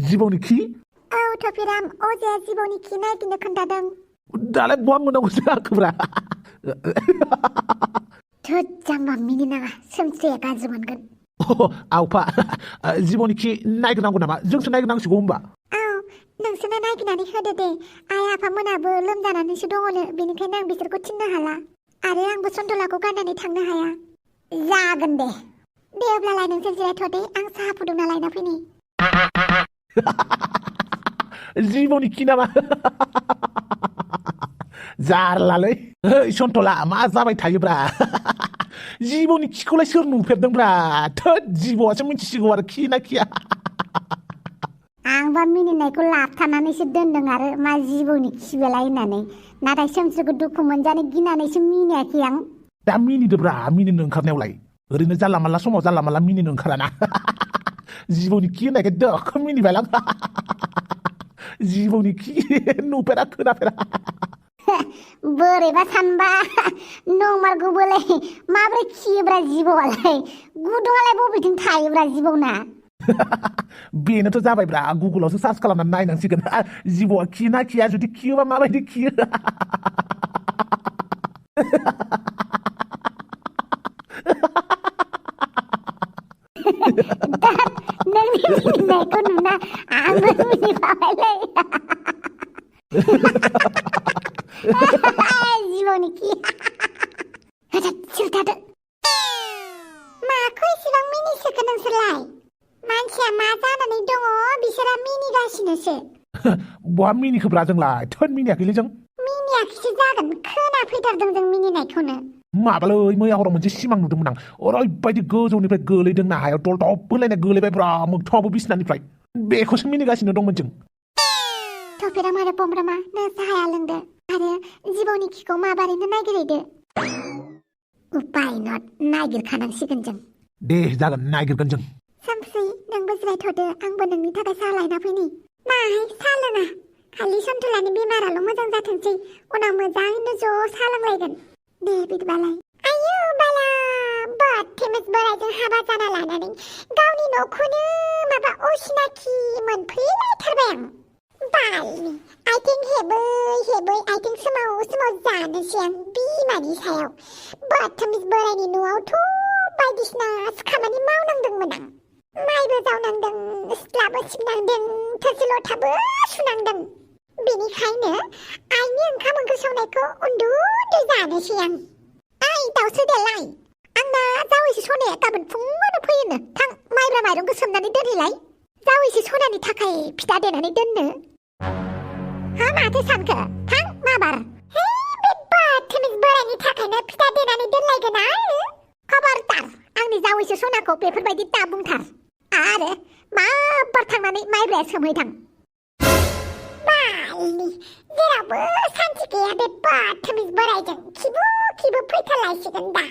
जिबौनि खि औ थफिराम अजाया जिबौनि खि नागिरनो खोन्थादों दालाय बहा मोननांगौ जाखोब्रा थोद जाम्बा मिनिनाङा सोमस्रिया गाज्रि मोनगोन आवफा जिबौनि खि नागिरनांगौ नामा जोंसो नागिरनांसिगौ होमबा औ नोंसोरनो नागिरनानै होदो दे आइ आफामोनाबो लोमजानानैसो दङनो बेनिखायनो आं बिसोरखौ थिननो हाला आरो आंबो सन्थलाखौ गाननानै थांनो हाया जागोन दे अब्लालाय नोंसोर जिरायथ'दे आं साहा फुदुंना लायना फैनि जिबौनि खि नामा जारलालै ओइ सन्थला मा जाबाय थायोब्रा जिबौनि खिखौलाय सोर नुफेरदोंब्रा थोद जिबौआसो मिथिसिगौ आरो खि ना खिया आंबा मिनिनायखौ लाबथानानैसो दोनदों आरो मा जिबौनि खिबेलाय होननानै नाथाय सोमस्रिखौ दुखु मोनजानो गिनानैसो मिनियाखै आं दा मिनिदोब्रा मिनिनो ओंखारनायावलाय ओरैनो जानला मानला समाव जानला मानला मिनिनो ओंखाराना जिबौनि खि होननायखाय दोखो मिनिबायलां जिबौनि खि नुफेरा खोनाफेरा बोरैबा सानबा नंमारगौबोलाय माब्रै खियोब्रा जिबौआलाय गुदुङालाय बबेथिं थायोब्रा जिबौना बेनोथ' जाबायब्रा गुगोलावसो सार्च खालामनानै नायनांसिगोन जिबौआ खि ना खिया जुदि खियोबा माबायदि खियो नोंनि मिनिनायखौ नुना आंबो मिनिफाबायलै जिबौनि खि सिलथादो माखौ एसेबां मिनिसोखो नोंसोरलाय मानसिया मा जानानै दङ बिसोरा मिनिगासिनोसो बहा मिनिखोब्रा जोंलाय थोद मिनियाखैलै जों मिनियाखैसो जागोन खोनाफैथारदों जों मिनिनायखौनो माबालै मैया हराव मोनसे सिमां नुदोंमोन आं ओरैबायदि गोजौनिफ्राय गोलैदोंना हायाव दलदब होलायनाय गोलैबायब्रा मोगथाङावबो बिसिनानिफ्राय बेखौसो मिनिगासिनो दंमोन जों थफिराम आरो पमरामा नों साहाया लोंदो आरो जिबौनि खिखौ माबारैनो नागिरहैदो उपाय नट नागिरखानांसिगोन जों दे जागोन नागिरगोन जों सामफ्रि नोंबो जिरायथ'दो आंबो नोंनि थाखाय साहा लायना फैनि माहाय साहा लोङा खालि सन्थलानि बेमाराल' मोजां जाथोंसै उनाव मोजाङैनो ज' साहा लोंलायगोन दे बिदिबालाय आयु बाला बदथेमेस बोरायजों हाबा जाना लानानै गावनि न'खौनो माबा असिनाखि मोनफैलायथारबाय आं बालनि आथिं हेबै हेबै आथिं सोमाव सोमाव जानोसै आं बिमानि सायाव बदथेमेस बोरायनि न'आवथ' बायदिसिना खामानि मावनांदोंमोन आं माइबो जावनांदों सिथ्लाबो सिबनांदों थोरसि लथाबो सुनांदों बेनिखायनो आइनि ओंखाम ओंख्रि संनायखौ उन्दु उन्दु जानोसै आं ओइ दाउस्रि देलाय आंना जावैसो सनाया गाबोन फुङावनो फैयोनो थां माइब्रा माइरंखौ सोमनानै दोनहैलाय जावैसो सनानि थाखाय फिथा देनानै दोननो हा माथो सानखो थां माबार हे बे बदथेमेस बोरायनि थाखायनो फिथा देनानै दोनलायगोन आरो खबरदार आंनि जावैसो सनाखौ बेफोरबायदि दाबुंथार आरो माबार थांनानै माइब्राया सोमहैथां बालनि जेरावबो सान्थि गैया बे बदथेमेस बोरायजों खिबु खिबु फैथारलायसिगोन दा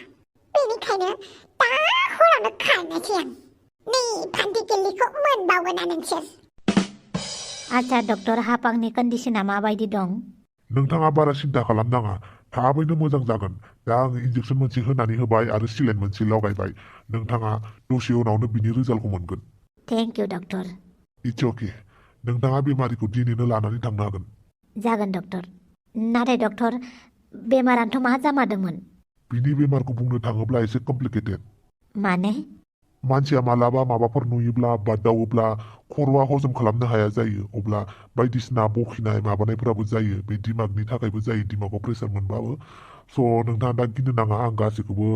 बेनिखायनो दा हरावनो खारनोसै आं नै फान्थिकेलिखौ मोनबावगोना नोंसोर आच्छा डक्टर हापांनि कन्डिशना माबायदि दं नोंथाङा बारा सिन्था खालामनाङा थाबैनो मोजां जागोन दा आङो इन्जेक्सन मोनसे होनानै होबाय आरो सिलाइन मोनसे लगायबाय नोंथाङा दसे उनावनो बिनि रिजाल्टखौ मोनगोन थेंक इउ डक्टर इट्स अके नोंथाङा बेमारिखौ दिनैनो लानानै थांनो हागोन जागोन डक्टर नाथाय डक्टर बेमारानोथ' मा जामारदोंमोन बिनि बेमारखौ बुंनो थाङोब्ला एसे कमप्लिकेटेड माने मानसिया मालाबा माबाफोर नुयोब्ला बादावोब्ला खर'आ हजम खालामनो हाया जायो अब्ला बायदिसिना बखिनाय माबानायफोराबो जायो बे दिमागनि थाखायबो जायो दिमागाव प्रेसार मोनबाबो स' नोंथाङा दा गिनो नाङा आं गासैखौबो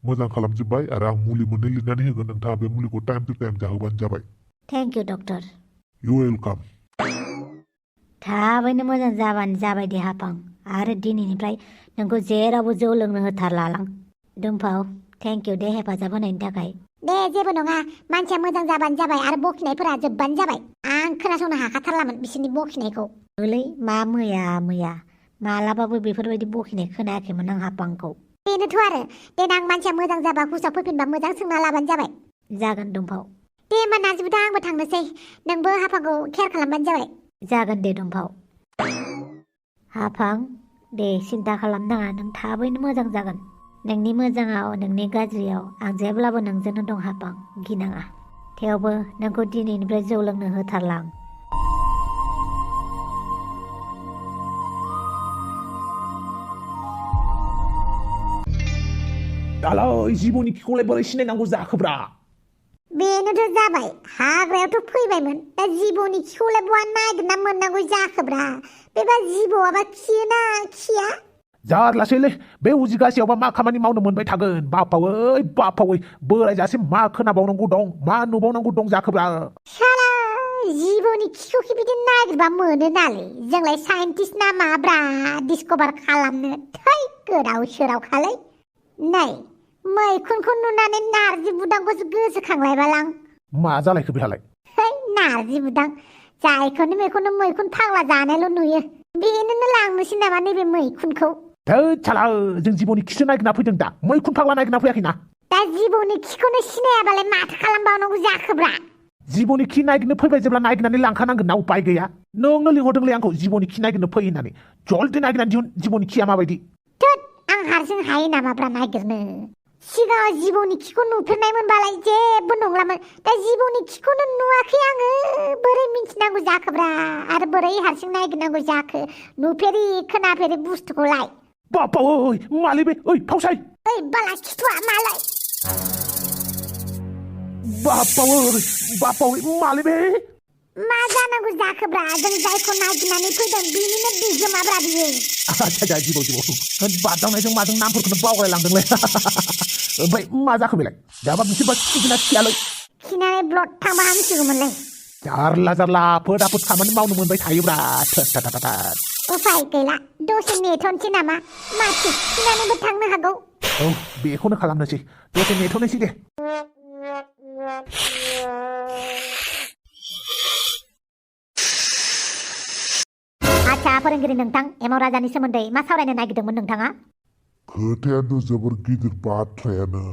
मोजां खालामजोब्बाय आरो आं मुलि मोननै लिरनानै होगोन नोंथाङा बे मुलिखौ टाइम टु टाइम जाहोबानो जाबाय thank you doctor you welcome थाबैनो मोजां जाबानो जाबाय दे हापां आरो दिनैनिफ्राय नोंखौ जेरावबो जौ लोंनो होथारलालां दुमफाव थेंक इउ दे हेफाजाब होनायनि थाखाय दे जेबो नङा मानसिया मोजां जाबानो जाबाय आरो बखिनायफोरा जोबबानो जाबाय आं खोनासंनो हाखाथारलामोन बिसोरनि बखिनायखौ ओलै मा मैया मालाबाबो बेफोरबायदि बखिनाय खोनायाखैमोन आं हापांखौ बेनोथ' आरो देनां मानसिया मोजां जाबा हुसाव फैफिनबा मोजां सोंना लाबानो जाबाय जागोन दुमफाव दे होमबा नाजिबा आंबो थांनोसै नोंबो हापांखौ केयार खालामबानो जाबाय जागोन दे दुमफाव हापां दे सिन्था खालामनाङा नों थाबैनो मोजां जागोन नोंनि मोजाङाव नोंनि गाज्रियाव आं जेब्लाबो नोंजोंनो दं हापां गिनाङा थेवबो नोंखौ दिनैनिफ्राय जौ लोंनो होथारलां। दालाय जिबौनि खिखौलाय बोरै सिनायनांगौ जाखोब्रा? बेनोथ' जाबाय, हाग्रायावथ' फैबायमोन, दा जिबौनि खिखौलाय बहा नागिरना मोननांगौ जाखोब्रा? बेबा जिबौआबा खियोना खिया? जारलासैलै, बे उजिगासेयावबा मा खामानि मावनो मोनबाय थागोन? बापावै बोरायजासिम मा खोनाबावनांगौ दं, मा नुबावनांगौ दं जाखोब्रा? साला जिबौनि खिखौ बिदि नागिरबा मोनो नालै, जोंलाय साइन्टिस्ट ना माब्रा डिस्कभार खालामनो? थै गोदाव सोरावखालै। नै मैखुनखौ नुनानै नारजि बुदांखौसो गोसोखांलायबालां। मा जालायखो बेहालाय? है नारजि बुदां, जायखौनो मेखौनो मैखुन फाग्ला जानायल' नुयो, बेनोनो लांनोसै नामा नैबे मैखुनखौ? थोद साला, जों जिबौनि खिसो नागिरना फैदों, दा मैखुन फाग्ला नागिरना फैयाखैना। दा जिबौनि खिखौनो सिनायाबालाय माथो खालामबावनांगौ जाखोब्रा? जिबौनि खि नागिरनो फैबाय जेब्ला नागिरनानै लांखानांगोन ना, उपाय गैया। नोंनो लिंहरदोंलै आंखौ जिबौनि खि नागिरनो फै होननानै। जल्दि नागिरनानै दिहुन जिबौनि खिया माबायदि। थोद, आं हारसिं हायो नामाब्रा नागिरनो? सिगाङाव जिबौनि खिखौ नुफेरनायमोनबालाय जेबो नंलामोन, दा जिबौनि खिखौनो नुवाखै आङो, बोरै मिन्थिनांगौ जाखोब्रा? आरो बोरै हारसिं नागिरनांगौ जाखो नुफेरि खोनाफेरि बुस्थुखौलाय? बापावै मालै बे, ओइ फावसाय। ओइ बाला खिथुआ मालाय? बापावै मालै बे? मा जानांगौ जाखोब्रा? जों जायखौ नागिरनानै फैदों बिनिनो बिगोमाब्रा बियो। आच्छा जिबौ बादावनायजों माजों नामफोरखौनो बावलायलांदोंलै। ओमफ्राय मा जाखो बेलाय? दाबा बिसोरबा खिगोना खियालै? खिनानै ब्लड थांबा हामसिगौमोनलै। जारला आफोद खामानि मावनो मोनबाय थायोब्रा। उफाय गैला, दसे नेथ'नोसै नामा? माथो खिनानैबो थांनो हागौ। औ बेखौनो खालामनोसै, दसे नेथ'नोसै दे। आच्छा फोरोंगिरि नोंथां, एमाव राजानि सोमोन्दै मा सावरायनो नागिरदोंमोन नोंथाङा? खोथायानो जोबोर गिदिर बाथ्रायानो,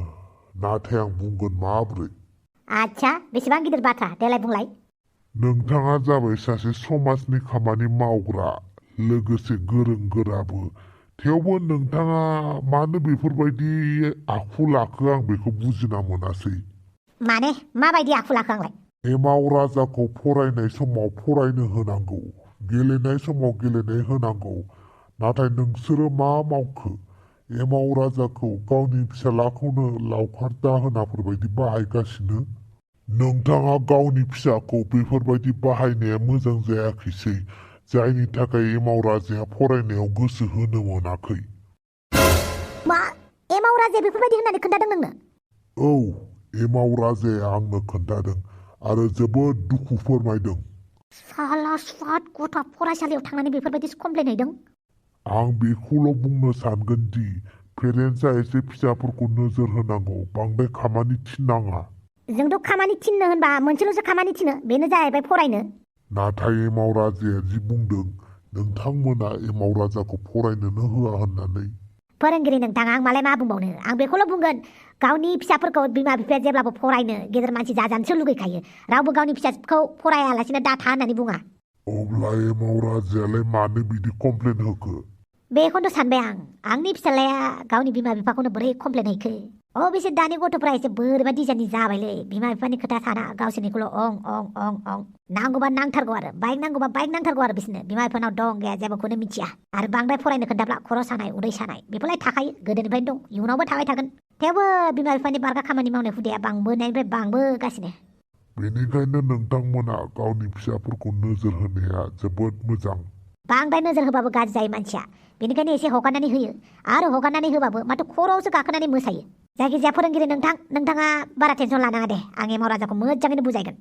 नाथाय आं बुंगोन माब्रै। आच्छा, बेसेबां गिदिर बाथ्रा देलाय बुंलाय। नोंथाङा जाबाय सासे समाजनि खामानि मावग्रा, लोगोसे गोरों गोराबो। थेवबो नोंथाङा मानो बेफोरबायदि आखु लाखो आं बेखौ बुजिना मोनासै। माने माबायदि आखु लाखो आंलाय? एमाव राजाखौ फरायनाय समाव फरायनो होनांगौ, गेलेनाय समाव गेलेनाय होनांगौ, नाथाय नोंसोरो मा मावखो? एमाव राजाखौ गावनि फिसालाखौनो लावखार दाहोनाफोरबायदि बाहायगासिनो। नोंथाङा गावनि फिसाखौ बेफोरबायदि बाहायनाया मोजां जायाखैसै, जायनि थाखाय एमाव राजाया फरायनायाव गोसो होनो मोनाखै। मा? एमाव राजाया बेफोरबायदि होननानै खोन्थादों नोंनो? औ, एमाव राजाया आंनो खोन्थादों आरो जोबोद दुखु फोरमायदों। साला स्वाद गथा फरायसालियाव थांनानै बेफोरबायदि कमप्लेन हैदों? आं बेखौल' बुंनो सानगोन दि पेरेन्टसा एसे फिसाफोरखौ नोजोर होनांगौ, बांद्राय खामानि थिननाङा। जोंथ' खामानि थिननो होनबा मोनसेल'सो खामानि थिनो, बेनो जाहैबाय फरायनो। नाथाय एमाव राजाया जि बुंदों, नोंथांमोना एमाव राजाखौ फरायनोनो होआ होननानै। फोरोंगिरि नोंथाङा आं मालाय मा बुंबावनो? आं बेखौल' बुंगोन, गावनि फिसाफोरखौ बिमा बिफाया जेब्लाबो फरायनो, गेदेर मानसि जाजानोसो लुगैखायो। रावबो गावनि फिसाखौ फरायालासिनो दाथा होननानै बुङा। अब्ला एमाव राजायालाय मानो बिदि कमप्लेन होखो? बेखौनोथ' सानबाय आं, आंनि फिसालाया गावनि बिमा बिफाखौनो बोरै कमप्लेन हैखो? बिसोर दानि गथ'फ्रा एसे बोरैबा डिजाइननि जाबायलै, बिमा बिफानि खोथा साना, गावसोरनिखौल' अं नांगौबा नांथारगौ आरो बाइक नांगौबा बाइक नांथारगौ आरो बिसोरनो। बिमा बिफानाव दं गैया जेबोखौनो मिथिया। आरो बांद्राय फरायनो खोन्थाब्ला खर' सानाय, उदै सानाय बेफोरलाय थाखायो, गोदोनिफ्रायनो दं, इयुनावबो थाबाय थागोन। थेवबो बिमा बिफानि बारगा खामानि मावनाय हुदाया बांबोनायनिफ्राय बांबोगासिनो। बेनिखायनो नोंथांमोना गावनि फिसाफोरखौ नोजोर होनाया जोबोद मोजां। बांद्राय नोजोर होबाबो गाज्रि जायो मानसिया, बेनिखायनो एसे हगारनानै होयो। आरो हगारनानै होबाबो माथो खर'आवसो गाखोनानै मोसायो। जायखिजाया फोरोंगिरि नोंथाङा बारा टेनसन लानाङा दे, आं एमाव राजाखौ मोजाङैनो बुजायगोन।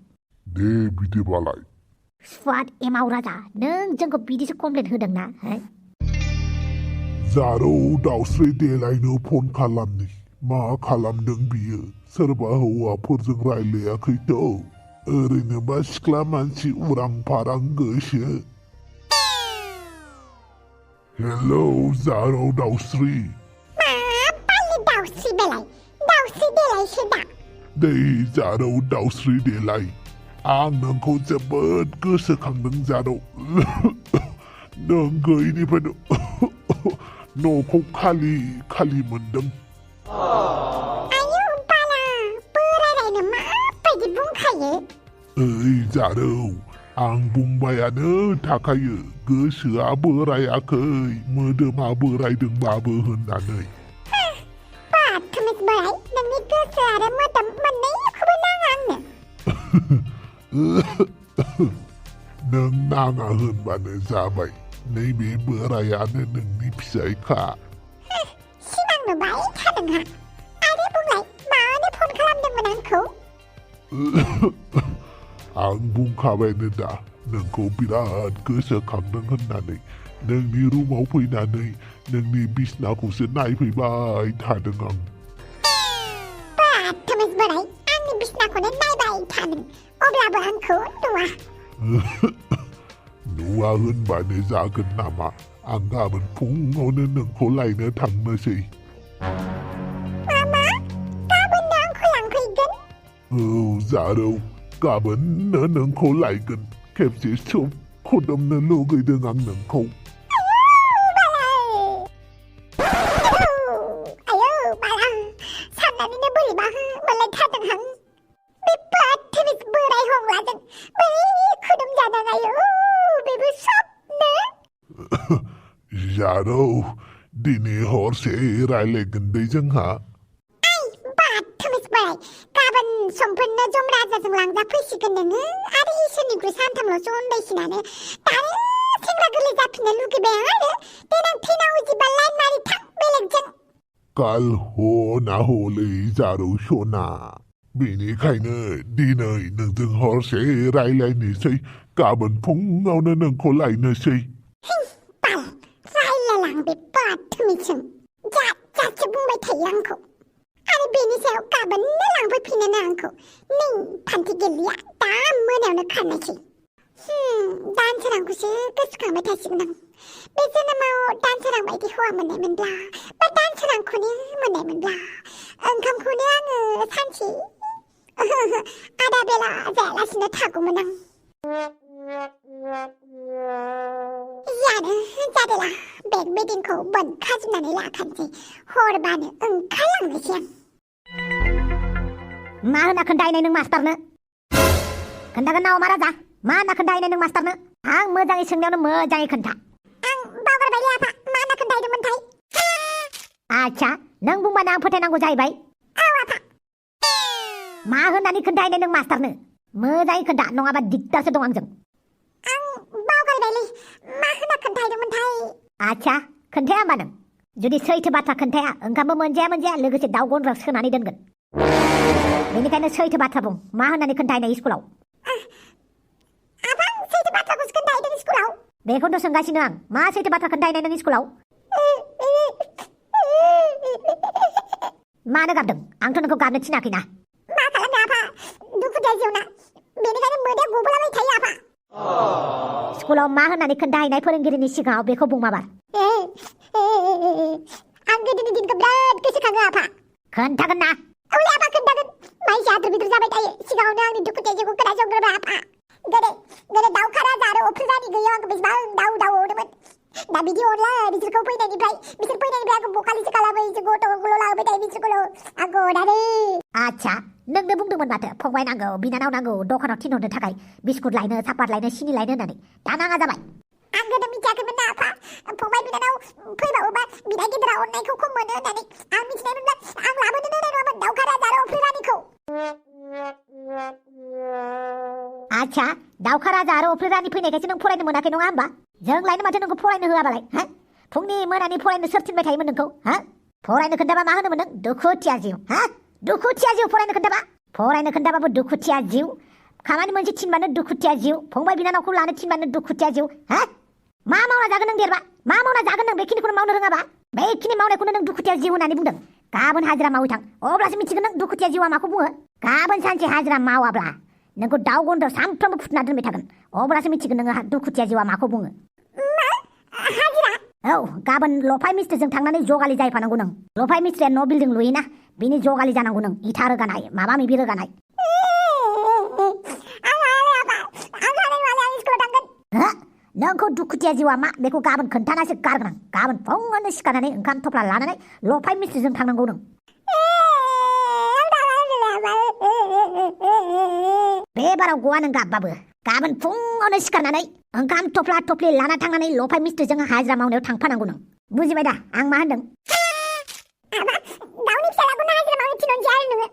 दे बिदिबालाय। स्वाद एमाव राजा, नों जोंखौ बिदिसो कमप्लेन होदोंना? जारौ दावस्रि देलायनो फन खालामनि, मा खालामदों बियो? सोरबा हौवाफोरजों रायलायाखैथ'? ओरैनोबा सिख्ला मानसि उरां फारां गोसो। हेलौ जारौ दावस्रि। दावस्रि देलायसो दा। दै जारौ दावस्रि देलाय, आं नोंखौ जोबोद गोसोखांदों जारौ। नों गैयिनिफ्रायनो न'खौ खालि मोनदों। आयौ बाला, बोरायनो माबायदि बुंखायो? जारौ आं बुंबायानो थाखायो गोसोआ बोरायाखै मोदोमा बोरायदोंबाबो होननानै थुमिस बोराय नोंनि गोसो आरो मोदोम मोननैखौबो नाङा आंनो नों नाङा होनबानो जाबाय नैबे बोरायानो नोंनि फिसायखा सिमां नुबाय थादोंहा आरो बुंलाय मानो फन खालामदोंमोन आंखौ आं बुंखाबायनो दा नोंखौ बिराद गोसोखांदों होननानै नोंनि रुमाव फैनानै नोंनि बिसनाखौसो नायफैबाय थादों आं थुमिस बोराय आंनि बिसनाखौनो नायबाय थादों अब्लाबो आंखौ नुवा नुवा होनबानो जागोन नामा आं गाबोन फुङावनो नोंखौ लायनो थांनोसै मामा गाबोननो आंखौ लांफैगोन औ जारौ गाबोननो नोंखौ लायगोन खेबसे सोब खदमनो लुगैदों आं नोंखौ साननानैनो बोरैबा मोनलायथारदोंहां बे थुमिस बोराय हंलाजों बोरै खुदुम जादों आयौ बेबो सबनो जारौ दिनै हरसे रायलायगोन दै जोंहा थुमिस बोराय गाबोन समफोरनो जम राजाजों लांजाफैसिगोन नोङो आरो इसोरनिख्रुइ सानथामल'सो उन्दैसिनानो दानो सेंग्रा गोरलै जाफिननो लुगैबाय आं आरो देनां थैना उजिबा लाइन मारि थां बेलेगजों काल हो ना हलै जारौ सना बेनिखायनो दिनै नोंजों हरसे रायलायनोसै गाबोन फुङावनो नोंखौ लायनोसै बाल रायलायलां बे थुमिसजों जात जातसो बुंबाय थायो आंखौ आरो बेनि सायाव गाबोननो लांफैफिनोनो आंखौ नै फान्थि गेलिया दा मोनायावनो खारनायसै दानसोरांखौसो गोसोखांबाय थासिगोन आं बे जोनोमाव दानसोरां बायदि हौवा मोननायमोनब्ला बा दानसोरांखौनो मोननायमोनब्ला ओंखामखौनो आङो सानसे आदा बेला जायालासिनो थागौमोन आं जानो जादोला बेग बेदिंखौ बोनखाजोबनानै लाखानोसै हरबानो ओंखारलांनोसै आं मा होनना खोन्थाहैनाय नों मास्टारनो खोन्थागोन ना अमा राजा मा होनना खोन्थाहैनाय नों मास्टारनो आं मोजाङै सोंनायावनो मोजाङै खोन्था आं बावगारबायलै आफा मा होनना खोन्थाहैदोंमोनथाय आच्छा नों बुंबानो आं फोथायनांगौ जाहैबाय औ आफा मा होननानै खोन्थाहैनाय नों मास्टारनो मोजाङै खोन्था नङाबा दिगदारसो दं आंजों आं बावगारबायलै मा होनना खोन्थाहैदोंमोनथाय आच्छा खोन्थाया होमबा नों जुदि सैथो बाथ्रा खोन्थाया ओंखामबो मोनजाया लोगोसे दाउ गन्द्रा सोनानै दोनगोन बेनिखायनो सैथो बाथ्रा बुं मा होननानै खोन्थाहैनाय स्कुलाव आफा सैथो बाथ्राखौसो खोन्थाहैदों स्कुलाव बेखौनोथ' सोंगासिनो आं मा सैथो बाथ्रा खोन्थाहैनाय नों स्कुलाव मानो गाबदों आंथ' नोंखौ गाबनो थिनाखैना मा खालामनो आफा दुखुथिया जिउना बेनिखायनो मोदैया गबोलाबाय थायो आफा स्कुलाव मा होननानै खोन्थाहैनाय फोरोंगिरिनि सिगाङाव बेखौ बुं माबार आं गोदोनि दिनखौ बिराद गोसोखाङो आफा खोन्थागोन ना औलै आफा खोन्थागोन मानसि आद्र बिद्र जाबाय थायो सिगाङावनो आंनि दुखुथिया जिउखौ खोनासंग्रोबाय आफा गोदो दाउखा राजा आरो अफ्रि रानि गैयाव आंखौ बेसेबां दाउ अरोमोन दा बिदि अरला बिसोर फैनायनिफ्राय आंखौ बखालिसो खालामो गथ'खौल' लाबोबाय थायो बिसोरखौल' आंखौ अनानै आच्छा नोंनो बुंदोंमोन माथो फंबाय नांगौ बिनानाव नांगौ दखानाव थिनहरनो थाखाय बिस्कुट लायनो सापात लायनो सिनि लायनो होननानै दा नाङा जाबाय आं गोदो मिथियाखैमोन ना आफा फंबाय बिनानाव फैबावोबा बिदा गिदिरा अननायखौ खम मोनो होननानै आं मिथिनायमोनब्ला आं लाबोनो रोंनाय नङामोन दाउखा राजा आरो अफ्रि रानिखौ आच्छा दाउखा राजा आरो अफ्रि रानि फैनायखायसो नों फरायनो मोनाखै नङा होमबा जों लायनो माथो नोंखौ फरायनो होआबालाय हा फुंनि मोनानि फरायनो सोर थिनबाय थायोमोन नोंखौ हा फरायनो खोन्थाबा मा होनोमोन नों दुखुथिया जिउ हा दुखुथिया जिउ फरायनो खोन्थाबाबो दुखुथिया जिउ खामानि मोनसे थिनबानो दुखुथिया जिउ फंबाय बिनानावखौ लानो थिनबानो दुखुथिया जिउ हा मा मावना जागोन नों देरबा मा मावना जागोन नों बेखिनिखौनो मावनो रोङाबा बेखिनि मावनायखौनो नों दुखुथिया जिउ होननानै बुंदों गाबोन हाजिरा मावै थां अब्लासो मिथिगोन नों दुखुथिया जिउआ माखौ बुङो गाबोन सानसे हाजिरा मावाब्ला नोंखौ दाउ गन्द्रायाव सानफ्रोमबो फुथुना दोनबाय थागोन अब्लासो मिथिगोन नोङो दुखुथिया जिउआ माखौ बुङो औ गाबोन लफाय मिस्ट्रिजों थांनानै जगालि जाहैफानांगौ नों लफाय मिस्ट्रिया न' बिल्डिं लुयोना बिनि जगालि जानांगौ नों इथा रोगानाय माबा माबि रोगानाय नोंखौ दुखुथिया जिउआ मा बेखौ गाबोन खोन्थानासो गारगोन आं गाबोन फुङावनो सिखारनानै ओंखाम थफ्ला लानानै लफाय मिस्ट्रिजों थांनांगौ नों बे बाराव गवा नों गाबबाबो गाबोन फुङावनो सिखारनानै ओंखाम थफ्ला थफ्लि लाना थांनानै लफाय मिस्ट्रिजों हाजिरा मावनायाव थांफानांगौ नों बुजिबाय दा आं मा होनदों दाउनि फिसालाखौनो हाजिरा मावनो थिनहरनोसै आरो नोङो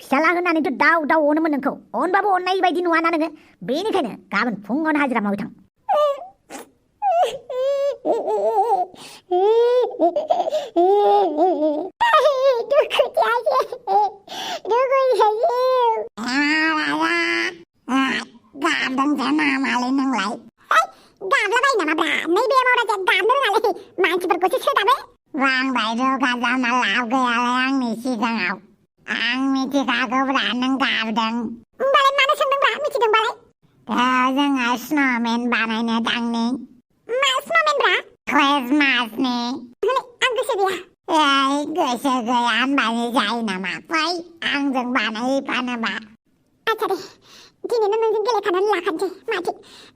फिसाला होननानैथ' दाउ दाउ अनोमोन नोंखौ अनबाबो अननाय बायदि नुवाना नोङो बेनिखायनो गाबोन फुङावनो हाजिरा मावै थां गाबदोंसो नामालै नोंलाय गाबलाबाय नामाब्रा नैबे मावदाजा गाबनो रोङालै मानसिफोरखौसो सोदाबो रांबाय रोगा जाना लाब गैयालै आंनि सिगाङाव आं मिथिखागौब्रा नों गाबदों होमबालाय मानो सोंदोंब्रा मिथिदोंबालाय जोङो स्न'मेन बानायनो थांनि मा स्न'मेनब्रा क्रिसमासनि आं गोसो गैया गोसो गैया होनबानो जायो नामा फै आंजों बानायफानोबा आच्छा दे दिनैनो नोंजों गेलेखानानै लाखानोसै माथो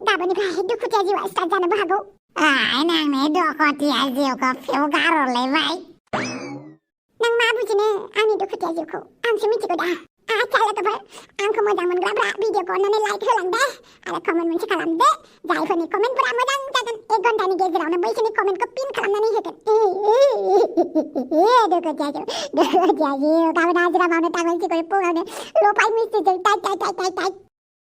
गाबोननिफ्राय दुखुथिया जिउआ स्टार्ट जानोबो हागौ नोंनि दुखुथिया जिउखौ फिउ गारहरलायबाय नों मा बुजिनो आंनि दुखुथिया जिउखौ आंसो मिथिगौ दा आच्छा लोगोफोर आंखौ मोजां मोनग्राफ्रा भिडिअखौ अन्नानै लाइक होलांदे आरो कमेन्ट मोनसे खालामदे जायफोरनि कमेन्टफोरा मोजां जागोन 1 घन्टानि गेजेरावनो बैसोरनि कमेन्टखौ पिन खालामनानै होगोन दुखुथिया जिउ गाबोन हाजिरा मावनो थांनांसिगौ फुङावनो लफाय मिस्ट्रिजों टाइट